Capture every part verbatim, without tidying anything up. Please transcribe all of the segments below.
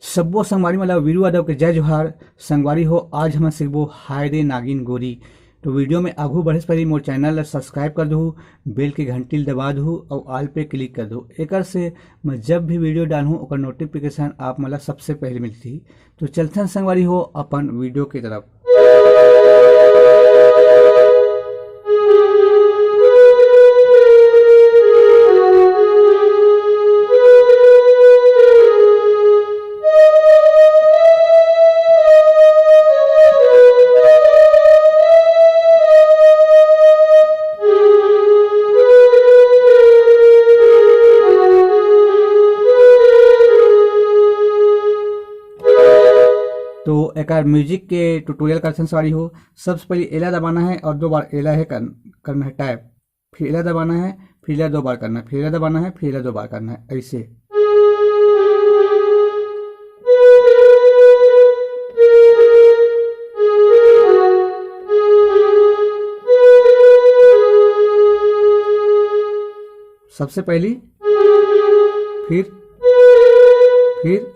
सब्बो संगवारी मन ल वीरू यादव के जय जोहार। संगवारी हो, आज हमन सीखबो हाय रे नागिन गोरी। तो वीडियो में आगू बढ़े से पहले मोर चैनल ल सब्सक्राइब कर दहू, बेल के घंटी ल दबा दहू और ऑल पे क्लिक कर दहू। एकर से मैं जब भी वीडियो डालहूँ, ओकर नोटिफिकेशन आप मन ल सबसे पहले मिलही। तो चलथन संगवारी हो अपन वीडियो की तरफ। तो एकर म्यूजिक के ट्यूटोरियल करथन संगवारी हो। सबसे पहले एला दबाना है और दो बार एला है कर, करना है टैप, फिर एला दबाना है, फिर एला दो बार करना है, फिर एला दबाना है, फिर एला दो बार करना है, ऐसे। सबसे पहली, फिर, फिर,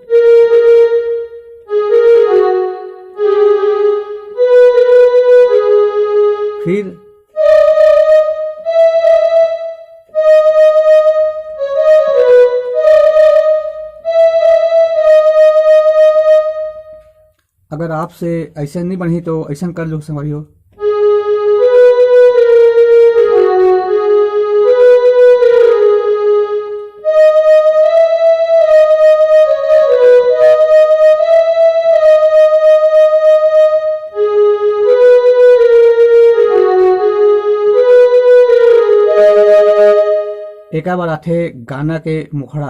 फिर। अगर आपसे ऐसे नहीं बनी तो ऐसा कर लो संगवारी हो। एका बार आथे गाना के मुखड़ा।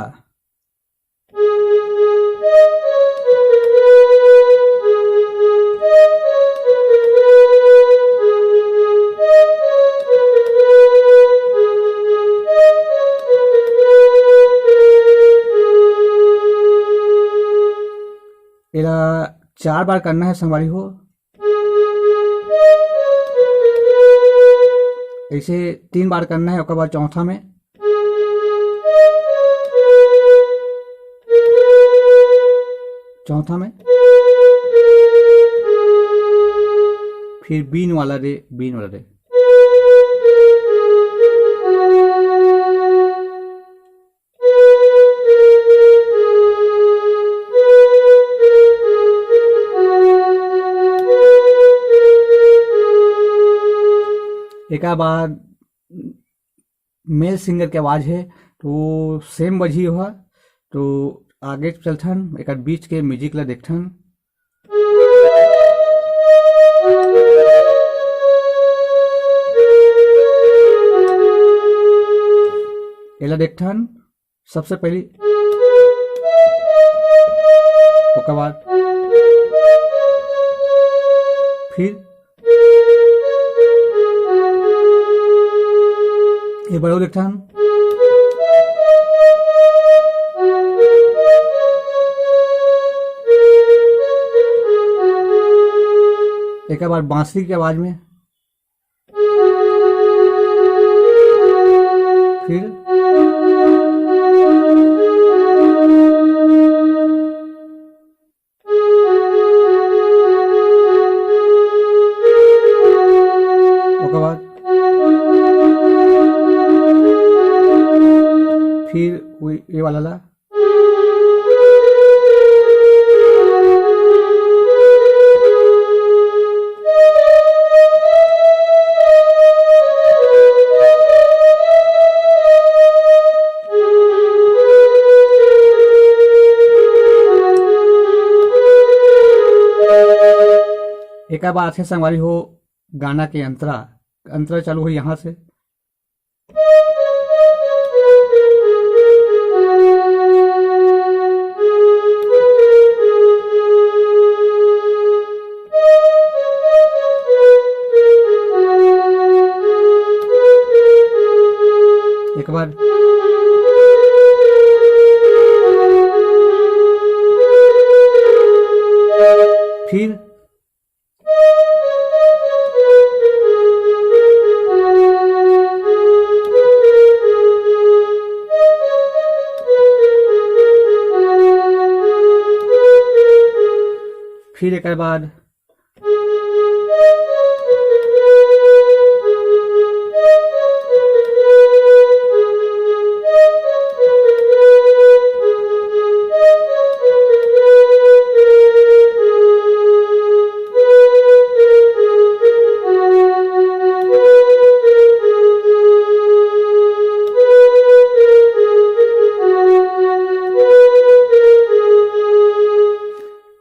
एला चार बार करना है संगवारी हो। ऐसे तीन बार करना है, ओकर बाद चौथा में, चौथा में, फिर बीन वाला रे, बीन वाला रे। एकर बाद मेल सिंगर के आवाज है, तो सेम बजही ओहा। तो आगे चलथन, एकर बीच के म्यूजिक ला देखथन। एला देखथन, सबसे पहली, ओकर बाद फिर ये बड़ो देखथन। एक बार बांसुरी के आवाज में, फिर ओकर बाद फिर वो ये वाला ला। एकर बाद आथे संगवारी हो गाना के अंतरा, अंतरा चालू हो यहाँ से। एक बार फिर फिर एकर बाद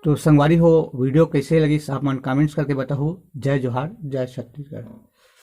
तो संगवारी हो, वीडियो कैसे लगिस, आप मन कमेंट्स करके बताहू। जय जोहार, जय छत्तीसगढ़।